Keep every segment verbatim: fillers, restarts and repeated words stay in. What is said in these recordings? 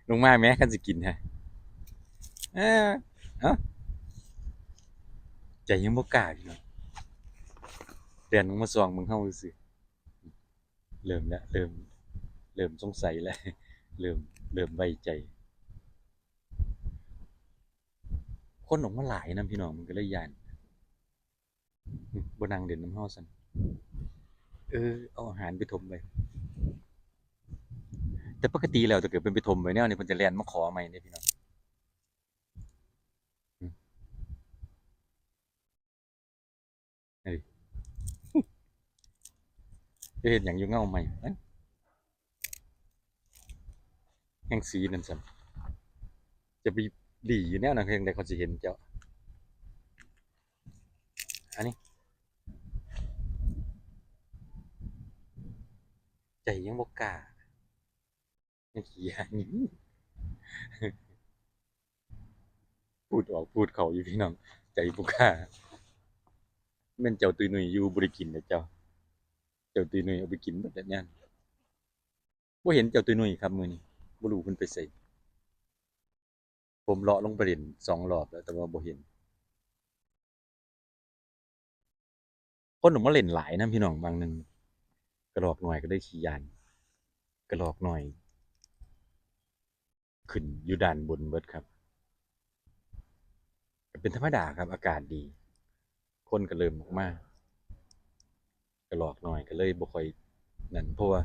ลงมาแหม คันสิกินฮะ เอ้อ เอ้า ใจยังบ่กล้าอยู่เนาะ แล่นลงมาส่องเบิ่งเฮาซื่อๆ เริ่มแล้ว เริ่ม เริ่มสงสัยแล้ว เริ่ม เริ่มไว้ใจ คนออกมาหลายนำพี่น้อง มันก็เลยย้าน บ่นั่งเล่นนำเฮาซั้น เออ เอาอาหารไปถมไว้ แต่ปกติแล้วถ้าเกิดเพิ่นไปถมไว้แนวนี้ เพิ่นจะแล่นมาขอใหม่เด้พี่น้อง อืม เฮ้ย ไปเฮ็ดหยังอยู่เงาไม้ เอ้ย แฮงสีนั่นซั้น จะไปหลีอยู่แนวนั้น จั่งใดเขาสิเห็นเจ้า อันนี้ ใจยังบ่กล้า ยังขี้ย้าน พูดออกพูดเข้าอยู่พี่น้อง ใจบ่กล้า แม่นเจ้าตุ้ยนุ้ยอยู่บ่ได้กินเด้อเจ้า เจ้าตุ้ยนุ้ยเอาไปกินเบิดแล้วเนี่ย บ่เห็นเจ้าตุ้ยนุ้ยครับมื้อนี้ บ่รู้เพิ่นไปไส ผมเลาะลงไปเล่นสองรอบแล้ว แต่ว่าบ่เห็น คนออกมาเล่นหลายนำพี่น้อง บางหนึ่ง กะรอกน้อยก็เลยขี้ย้าน กะรอกน้อย ขึ้นอยู่ด้านบนเบิดครับ ก็เป็นธรรมดาครับ อากาศดี คนก็เริ่มออกมา กะรอกน้อยก็เลยบ่ค่อยนั่น เพราะว่า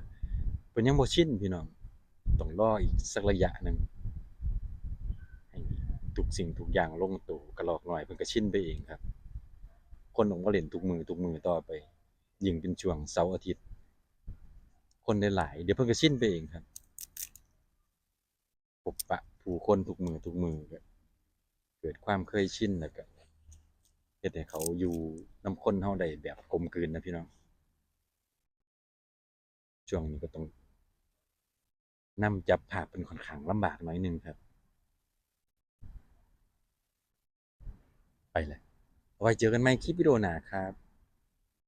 เพิ่นยังบ่ชินพี่น้อง ต้องรออีกสักระยะหนึ่ง ให้ทุกสิ่งทุกอย่างลงตัว กะรอกน้อยเพิ่นก็ชินไปเองครับ คนออกมาเล่นทุกมื้อทุกมื้อต่อไป ยิ่งเป็นช่วงเสาร์อาทิตย์ คนหลายๆ เดี๋ยวเพิ่นก็ชินไปเองครับ พบปะผู้คนทุกมื้อทุกมื้อก็เกิดความเคยชิน แล้วก็เฮ็ดให้เขาอยู่นำคนเฮาได้แบบกลมกลืนนะพี่น้อง ช่วงนี้ก็ต้องนำจับภาพเป็นค่อนข้างลำบากหน่อยหนึ่งครับ ไปแล้ว เอาไว้เจอกันใหม่คลิปวิดีโอหน้าครับ